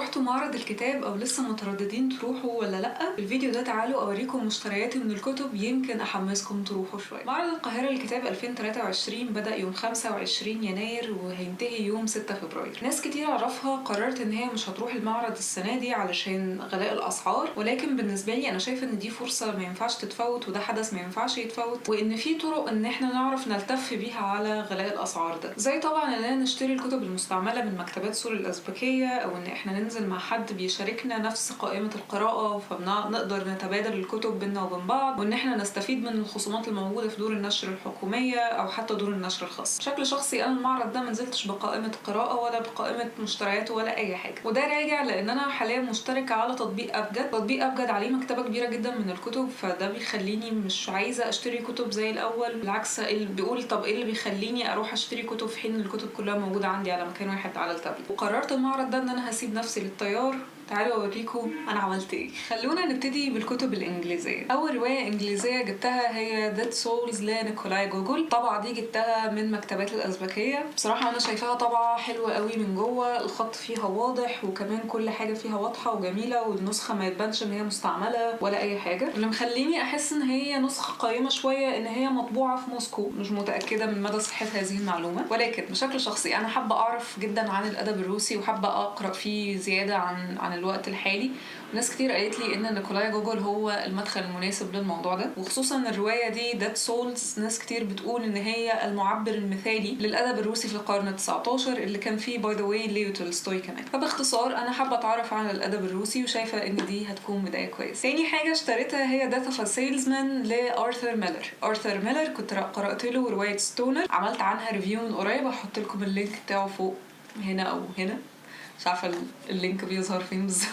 رحتوا معرض الكتاب او لسه مترددين تروحوا ولا لا؟ في الفيديو ده تعالوا اوريكم مشترياتي من الكتب، يمكن احمسكم تروحوا شوية. معرض القاهرة للكتاب 2023 بدأ يوم 25 يناير وهينتهي يوم 6 فبراير. ناس كتير اعرفها قررت ان هي مش هتروح المعرض السنة دي علشان غلاء الاسعار، ولكن بالنسبة لي انا شايفه ان دي فرصة ما ينفعش تتفوت، وده حدث ما ينفعش يتفوت، وان في طرق ان احنا نعرف نلتف بيها على غلاء الاسعار ده، زي طبعا اننا نشتري الكتب المستعملة من مكتبات سور الازبكيه، او ان احنا ننزل مع حد بيشاركنا نفس قائمة القراءة فبنقدر نتبادل الكتب بينا وبين بعض، وان احنا نستفيد من الخصومات الموجودة في دور النشر الحكومية او حتى دور النشر الخاص. بشكل شخصي انا المعرض ده ما نزلتش بقائمه قراءة ولا بقائمه مشتريات ولا اي حاجة، وده راجع لان انا حاليا مشتركة على تطبيق ابجد. تطبيق ابجد عليه مكتبه كبيرة جدا من الكتب، فده بيخليني مش عايزه اشتري كتب زي الاول. بالعكس، اللي بيقول طب ايه اللي بيخليني اروح اشتري كتب في حين الكتب كلها موجودة عندي على مكان واحد على التابلت. وقررت المعرض ده ان انا هسيب نفسي للتيار. تعالوا اوريكم انا عملت ايه. خلونا نبتدي بالكتب الانجليزية. اول رواية انجليزية جبتها هي Dead Souls لنيكولاي جوجول. الطبعة دي جبتها من مكتبات الازبكيه. بصراحة انا شايفاها طبعه حلوة قوي من جوه، الخط فيها واضح وكمان كل حاجة فيها واضحة وجميلة، والنسخة ما يتبانش ان هي مستعملة ولا اي حاجة. اللي مخليني احس ان هي نسخه قيمة شوية ان هي مطبوعة في موسكو، مش متاكدة من مدى صحة هذه المعلومة، ولكن بشكل شخصي انا حابة اعرف جدا عن الادب الروسي وحابة اقرا فيه زيادة عن الوقت الحالي. ناس كتير قالت لي ان نيكولاي جوجول هو المدخل المناسب للموضوع ده، وخصوصا الرواية دي Dead Souls. ناس كتير بتقول ان هي المعبر المثالي للادب الروسي في القرن ال19 اللي كان فيه by the way ليو تولستوي كمان. فباختصار انا حابة اتعرف على الادب الروسي وشايفه ان دي هتكون بداية كويسة. تاني حاجة اشتريتها هي Death of a Salesman لارثر ميلر. ارثر ميلر كنت قرات له رواية Stoner، عملت عنها review من قريب، هحط لكم ال link بتاعه فوق هنا او هنا، مش عارفه ال link بيظهر فين بالظبط.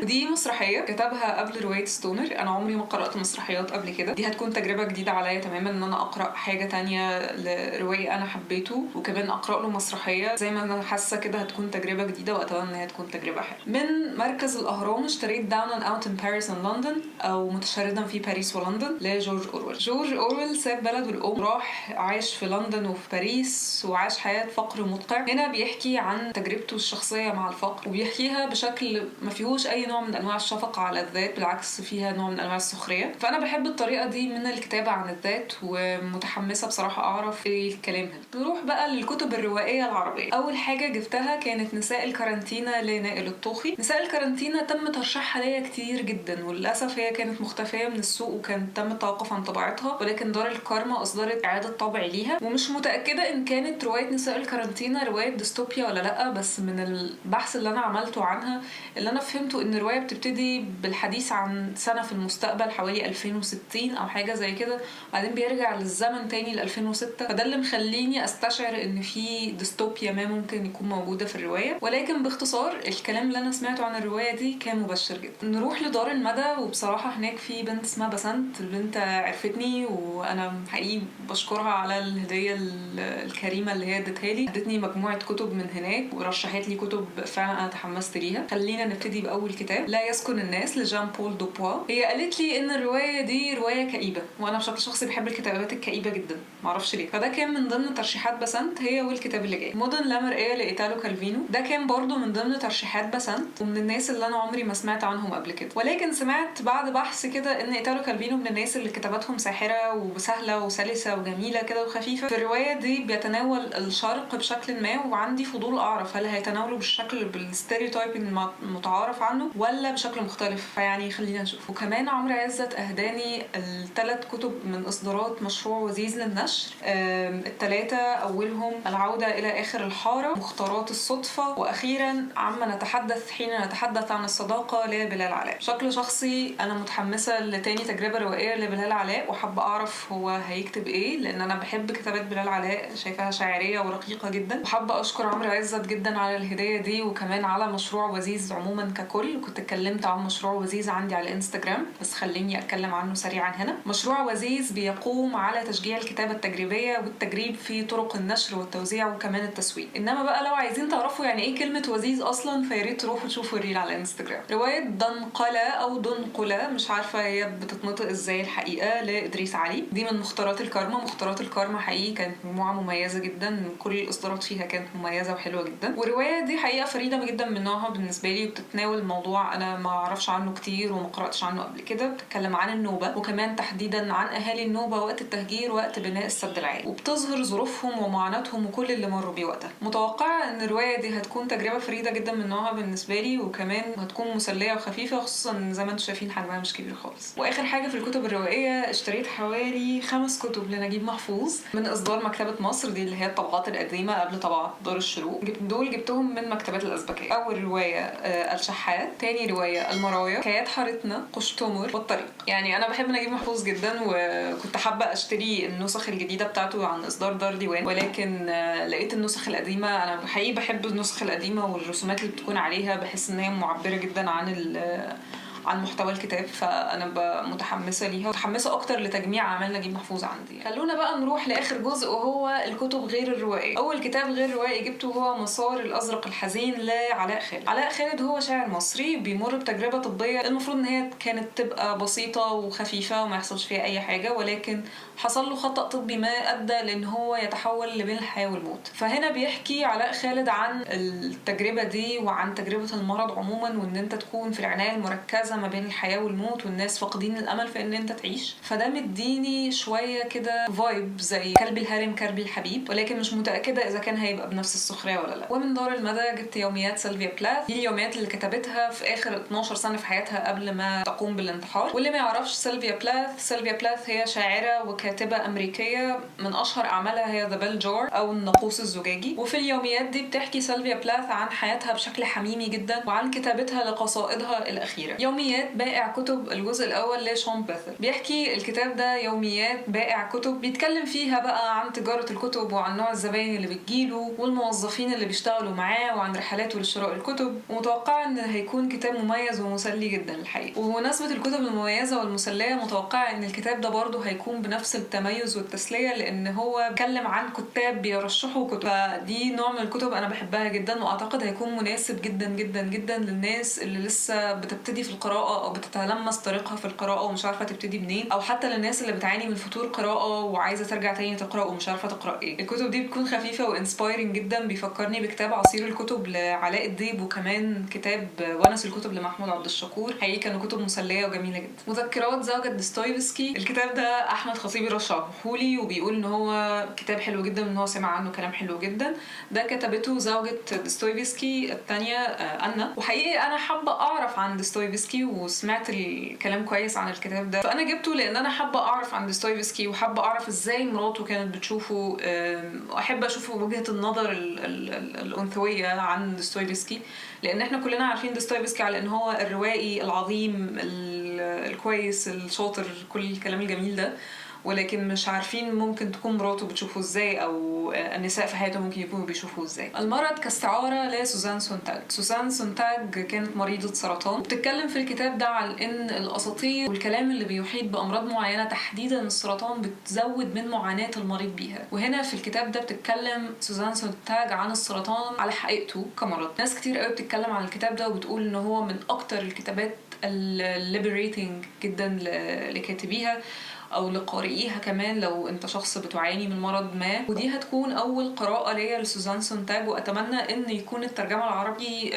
ودي مسرحية كتبها قبل رواية Stoner. انا عمري ما قرات مسرحيات قبل كده، دي هتكون تجربه جديدة عليا تماما ان انا اقرا حاجة تانية لروائي انا حبيته وكمان اقرا له مسرحية. زي ما انا حاسه كده هتكون تجربه جديدة، واتمنى ان هي تكون تجربه حلوة. من مركز الاهرام اشتريت Down and Out in Paris and London او متشردا في باريس ولندن لجورج اورويل. جورج اورويل ساب بلده الام راح عاش في لندن وفي باريس وعاش حياة فقر مدقع. هنا بيحكي عن تجربته الشخصية مع الفقر، وبيحكيها بشكل ما فيهوش اي نوع من انواع الشفقة على الذات، بالعكس فيها نوع من انواع السخرية. فانا بحب الطريقة دي من الكتابة عن الذات، ومتحمسه بصراحة اعرف ايه الكلام هنا. نروح بقى للكتب الروائيه العربية. اول حاجة جبتها كانت نساء الكارانتينا لنائل الطوخي. نساء الكارانتينا تم ترشيحها ليا كتير جدا، وللاسف هي كانت مختفيه من السوق وكان تم التوقف عن طباعتها، ولكن دار الكارما اصدرت اعاده طبع ليها. ومش متاكدة ان كانت رواية نساء الكارانتينا رواية ديستوبيا ولا لا، بس من البحث اللي انا عملته عنها اللي انا فهمته ان الرواية بتبتدي بالحديث عن سنة في المستقبل حوالي 2060 او حاجة زي كده، بعدين بيرجع للزمن تاني ل 2006، فده اللي مخليني استشعر ان في ديستوبيا ما ممكن يكون موجودة في الرواية. ولكن باختصار الكلام اللي انا سمعته عن الرواية دي كان مبشر جدا. نروح لدار المدى، وبصراحة هناك في بنت اسمها بسنت، البنت عرفتني وانا حقيقي بشكرها على الهدية الكريمة اللي هي ادتها لي. ادتني مجموعة كتب من هناك ورشحت لي كتب فعلا انا تحمست ليها. خلينا نبتدي باول كتاب، لا يسكن الناس لجان بول دوبوا. هي قالت لي ان الرواية دي رواية كئيبة، وانا بشكل شخصي بحب الكتابات الكئيبه جدا معرفش ليه، فده كان من ضمن ترشيحات بسنت هي والكتاب اللي جاي، مدن لا مرئية لايتالو كالفينو. ده كان برضو من ضمن ترشيحات بسنت ومن الناس اللي انا عمري ما سمعت عنهم قبل كده، ولكن سمعت بعد بحث كده ان ايتالو كالفينو من الناس اللي كتاباتهم ساحرة وسهلة وسلسه وجميلة كده وخفيفة. في الرواية دي بيتناول الشرق بشكل ما، وعندي فضول اعرف هل هيتناوله بالشكل بال stereotype المتعارف عنه ولا بشكل مختلف، فيعني خلينا نشوف. وكمان عمرو عزت اهداني الثلاث كتب من اصدارات مشروع وزيز للنشر، الثلاثة، اولهم العودة الى اخر الحارة، مختارات الصدفة، واخيرا عما نتحدث حين نتحدث عن الصداقة لبلال علاء. بشكل شخصي انا متحمسة لتاني تجربه روائيه لبلال علاء، وحابة اعرف هو هيكتب ايه لان انا بحب كتابات بلال علاء، شايفاها شاعرية ورقيقه جدا. وحابة اشكر عمرو عزت جدا على الهدية دي، وكمان على مشروع وزيز عموما ككل. ككل. كنت اتكلمت عن مشروع وزيز عندي على انستجرام، بس خليني اتكلم عنه سريعا هنا. مشروع وزيز بيقوم على تشجيع الكتابة التجريبية والتجريب في طرق النشر والتوزيع وكمان التسويق. انما بقى لو عايزين تعرفوا يعني ايه كلمة وزيز اصلا فياريت تروحوا تشوفوا ال reel على انستجرام. رواية دنقلة او دنقلة، مش عارفة هي بتتنطق ازاي الحقيقة، لإدريس علي. دي من مختارات الكارما. مختارات الكارما حقيقي كانت مجموعة مميزة جدا، كل الإصدارات فيها كانت مميزة وحلوة جدا. والرواية دي حقيقة فريدة جدا من نوعها بالنسبة لي، وبتتناول موضوع أنا ما أعرفش عنه كتير وما قرأتش عنه قبل كده. بتتكلم عن النوبة، وكمان تحديدا عن أهالي النوبة وقت التهجير وقت بناء السد العالي، وبتظهر ظروفهم ومعاناتهم وكل اللي مروا بيه وقتها. متوقعة إن الرواية دي هتكون تجربة فريدة جدا من نوعها بالنسبة لي، وكمان هتكون مسلية وخفيفة، خصوصا زي ما انتم شايفين حجمها مش كبير خالص. وآخر حاجة في الكتب الروائية، اشتريت حوالي 5 كتب لنجيب محفوظ من إصدار مكتبة مصر، دي اللي هي الطبعات القديمة قبل طبعات دار الشروق. دول جبتهم من مكتبات الأزبكية. أول رواية الشحات، تاني رواية المرايا، حكايات حارتنا، قشتمر، والطريق. يعني أنا بحب نجيب محفوظ جدا، وكنت حابة أشتري النسخ الجديدة بتاعته عن إصدار دار ديوان، ولكن لقيت النسخ القديمة. أنا حقيقي بحب النسخ القديمة والرسومات اللي بتكون عليها، بحس إن هي معبرة جدا عن محتوى الكتاب، فانا متحمسة ليها، متحمسة اكتر لتجميع اعمال نجيب محفوظ عندي. خلونا بقى نروح لاخر جزء وهو الكتب غير الروائيه. اول كتاب غير روائي جبته هو مسار الازرق الحزين لعلاء خالد. علاء خالد هو شاعر مصري بيمر بتجربه طبية المفروض ان هي كانت تبقى بسيطة وخفيفة وما يحصلش فيها اي حاجة، ولكن حصل له خطأ طبي ما ادى لان هو يتحول لبين الحياة والموت. فهنا بيحكي علاء خالد عن التجربة دي وعن تجربه المرض عموما، وان انت تكون في العناية المركزة ما بين الحياة والموت، والناس فاقدين الأمل في إن أنت تعيش. فده مديني شوية كده vibe زي كلب الهارم كلب الحبيب، ولكن مش متأكدة إذا كان هيبقى بنفس السخرية ولا لا. ومن دار المدى جبت يوميات سيلفيا بلاث، دي اليوميات اللي كتبتها في آخر 12 سنة في حياتها قبل ما تقوم بالانتحار. واللي ما يعرفش سيلفيا بلاث، سيلفيا بلاث هي شاعرة وكاتبة أمريكية، من أشهر أعمالها هي The Bell Jar أو الناقوس الزجاجي. وفي اليوميات دي بتحكي سيلفيا بلاث عن حياتها بشكل حميمي جدا وعن كتابتها لقصائدها الأخيرة. يوميات بائع كتب الجزء الأول لشون بيثل. بيحكي الكتاب ده يوميات بائع كتب، بيتكلم فيها بقى عن تجارة الكتب وعن نوع الزباين اللي بتجيله والموظفين اللي بيشتغلوا معاه وعن رحلاته لشراء الكتب. ومتوقعة ان هيكون كتاب مميز ومسلي جدا الحقيقة. وبمناسبة الكتب المميزة والمسلية، متوقعة ان الكتاب ده برضه هيكون بنفس التميز والتسلية، لان هو بيتكلم عن كتاب بيرشحوا كتب، فدي نوع من الكتب انا بحبها جدا، واعتقد هيكون مناسب جدا جدا جدا للناس اللي لسه بتبتدي في القراءة أو بتتلمس طريقها في القراءة ومش عارفة تبتدي منين، أو حتى للناس اللي بتعاني من فتور قراءة وعايزة ترجع تاني تقرأ ومش عارفة تقرأ إيه. الكتب دي بتكون خفيفة و inspiring جدا. بيفكرني بكتاب عصير الكتب لعلاء الديب، وكمان كتاب ونس الكتب لمحمود عبد الشكور. حقيقي كانوا كتب مسلية وجميلة جدا. مذكرات زوجة ديستويفسكي، الكتاب ده أحمد خطيبي رشحهولي وبيقول إن هو كتاب حلو جدا وإن هو سمع عنه كلام حلو جدا. ده كتبته زوجة ديستويفسكي الثانية أنا، وحقيقي أنا حابة أعرف عن ديستويفسكي وسمعت الكلام كويس عن الكتاب ده، فانا جبته لان انا حابة اعرف عن ديستويفسكي وحابة اعرف ازاي مراته كانت بتشوفه، واحب اشوف وجهه النظر الانثوية عن ديستويفسكي، لان احنا كلنا عارفين ديستويفسكي على ان هو الروائي العظيم الكويس الشاطر كل الكلام الجميل ده، ولكن مش عارفين ممكن تكون مراته بتشوفه ازاي او النساء في حياته ممكن يكونوا بيشوفوه ازاي. المرض كاستعاره لسوزان سونتاج. سوزان سونتاج كانت مريضه سرطان، وبتتكلم في الكتاب ده عن ان الاساطير والكلام اللي بيحيط بامراض معينة تحديدا السرطان بتزود من معاناة المريض بيها. وهنا في الكتاب ده بتتكلم سوزان سونتاج عن السرطان على حقيقته كمرض. ناس كتير قوي بتتكلم عن الكتاب ده وبتقول ان هو من اكتر الكتابات ال liberating جدا لكاتبيها او لقارئيها كمان لو انت شخص بتعاني من مرض ما. ودي هتكون اول قراءة ليا لسوزان سونتاج، واتمنى ان يكون الترجمة العربي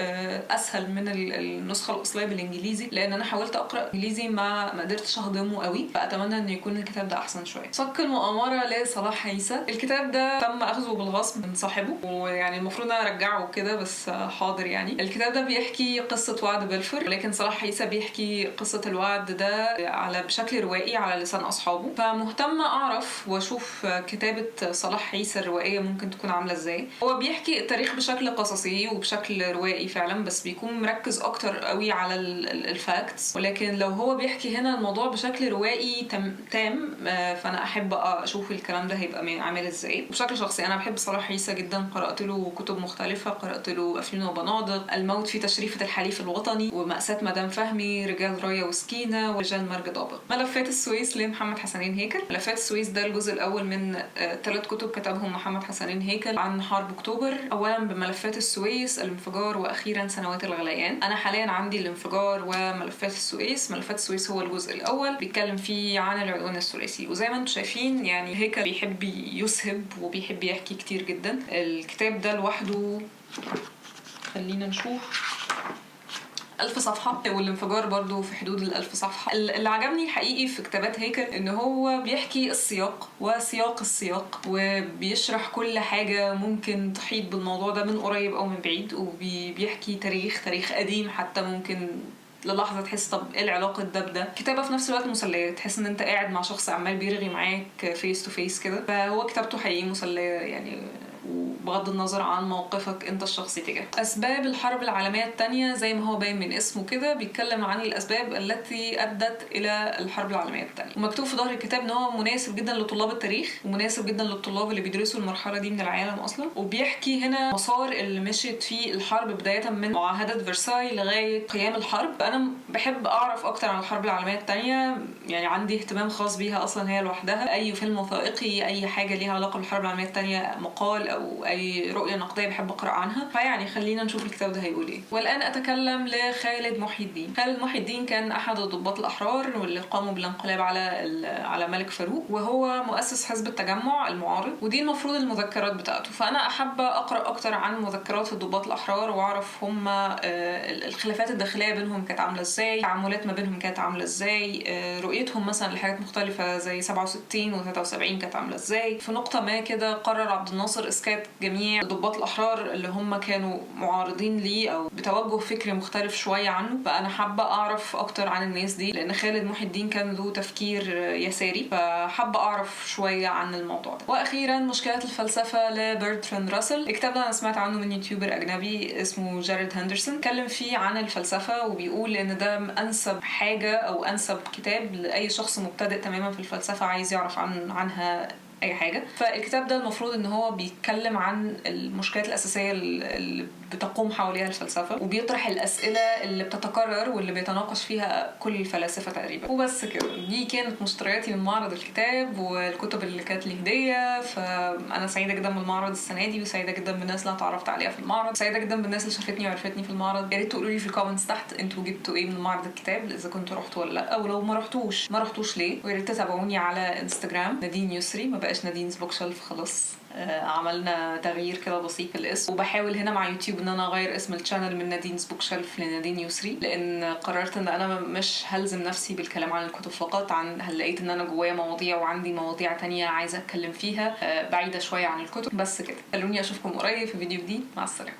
اسهل من النسخة الاصلية بالانجليزي، لان انا حاولت اقرا انجليزي ما قدرتش اهضمه قوي، فاتمنى ان يكون الكتاب ده احسن شوية. صك المؤامرة لصلاح عيسى، الكتاب ده تم اخذه بالغصب من صاحبه، ويعني المفروض انا ارجعه كده بس حاضر. يعني الكتاب ده بيحكي قصة وعد بلفور، ولكن صلاح عيسى بيحكي قصة الوعد ده على بشكل روائي على لسان اصحابه. اصحابه. فمهتمه اعرف واشوف كتابه صلاح عيسى الروائيه ممكن تكون عامله ازاي. هو بيحكي التاريخ بشكل قصصي وبشكل روائي فعلا، بس بيكون مركز اكتر قوي على ال facts، ولكن لو هو بيحكي هنا الموضوع بشكل روائي تام فانا احب اشوف الكلام ده هيبقى عامل ازاي. بشكل شخصي انا بحب صلاح عيسى جدا، قرات له كتب مختلفة، قرات له افيون وبنادق، الموت في تشريفه الحليف الوطني، ومأساة مدام فهمي، رجال رايه وسكينة، ورجال مرج ضابط. ملفات السويس لمحمد حسنين هيكل. ملفات السويس ده الجزء الاول من 3 كتب كتبهم محمد حسنين هيكل عن حرب اكتوبر، اولا بملفات السويس، الانفجار، واخيرا سنوات الغليان. انا حاليا عندي الانفجار وملفات السويس. ملفات السويس هو الجزء الاول، بيتكلم فيه عن العدوان الثلاثي، وزي ما انتم شايفين يعني هيكل بيحب يسهب وبيحب يحكي كتير جدا. الكتاب ده لوحده خلينا نشوف 1000 صفحة، والانفجار برضو في حدود 1000 صفحة. اللي عجبني الحقيقي في كتابات هيكل ان هو بيحكي السياق وسياق السياق، وبيشرح كل حاجة ممكن تحيط بالموضوع ده من قريب او من بعيد، وبيحكي تاريخ قديم حتى ممكن للحظة تحس طب ايه العلاقة ده بده. كتابه في نفس الوقت مسلية، تحس ان انت قاعد مع شخص عمال بيرغي معاك face to face كده، فهو كتابته حقيقي مسلية يعني، وبغض النظر عن موقفك انت الشخصي تجاه. اسباب الحرب العالمية الثانية زي ما هو باين من اسمه كده بيتكلم عن الاسباب التي ادت الى الحرب العالمية الثانية، ومكتوب في ظهر الكتاب ان هو مناسب جدا لطلاب التاريخ ومناسب جدا للطلاب اللي بيدرسوا المرحلة دي من العالم اصلا. وبيحكي هنا مسار اللي مشيت فيه الحرب بداية من معاهدة فرساي لغاية قيام الحرب. انا بحب اعرف اكتر عن الحرب العالمية الثانية، يعني عندي اهتمام خاص بيها اصلا هي لوحدها. اي فيلم وثائقي، اي حاجة ليها علاقة بالحرب العالمية الثانية، مقال او اي رؤية نقدية بحب اقرا عنها. فيعني خلينا نشوف الكتاب ده هيقول ايه. والان اتكلم لخالد محي الدين. خالد محي الدين كان احد الضباط الاحرار واللي قاموا بالانقلاب على ملك فاروق، وهو مؤسس حزب التجمع المعارض، ودي المفروض المذكرات بتاعته. فانا احب اقرا اكتر عن مذكرات الضباط الاحرار واعرف هم الخلافات الداخلية بينهم كانت عامله ازاي، التعاملات ما بينهم كانت عامله ازاي، رؤيتهم مثلا لحاجات مختلفة زي 67 و73 كانت عامله ازاي. في نقطة ما كده قرر عبد الناصر اسكات جميع الضباط الاحرار اللي هم كانوا معارضين ليه او بتوجه فكري مختلف شوية عنه. فانا حابة اعرف اكتر عن الناس دي، لان خالد محي الدين كان ذو تفكير يساري، فحابه اعرف شوية عن الموضوع ده. واخيرا مشكلات الفلسفة لبرتراند راسل. الكتاب ده انا سمعت عنه من YouTuber اجنبي اسمه جاريد هندرسون، اتكلم فيه عن الفلسفة وبيقول ان ده انسب حاجة او انسب كتاب لاي شخص مبتدئ تماما في الفلسفة عايز يعرف عنها اي حاجة. فالكتاب ده المفروض ان هو بيتكلم عن المشكلات الاساسية اللي بتقوم حواليها الفلسفة، وبيطرح الاسئلة اللي بتتكرر واللي بيتناقش فيها كل الفلاسفة تقريبا. وبس كده، دي كانت مشترياتي من معرض الكتاب والكتب اللي كانت لي هديه. فانا سعيدة جدا بالمعرض السنة دي، وسعيدة جدا بالناس اللي اتعرفت عليها في المعرض، سعيدة جدا بالناس اللي شافتني وعرفتني في المعرض. يا ريت تقولوا لي في ال comments تحت انتوا جبتوا ايه من معرض الكتاب، اذا كنتوا رحتوا ولا لا، ولو ما رحتوش ما رحتوش ليه. ويا ريت تتابعوني على انستجرام نادين يسري، ما بقاش Nadine's Bookshelf خلاص، عملنا تغيير كده بسيط في الاسم. وبحاول هنا مع يوتيوب ان انا اغير اسم ال channel من Nadine's Bookshelf لنادين يسري، لان قررت ان انا مش هلزم نفسي بالكلام عن الكتب فقط. عن لقيت ان انا جوايا مواضيع وعندي مواضيع تانية عايزه اتكلم فيها بعيدة شوية عن الكتب. بس كده، خلوني اشوفكم قريب في فيديو جديد. مع السلامة.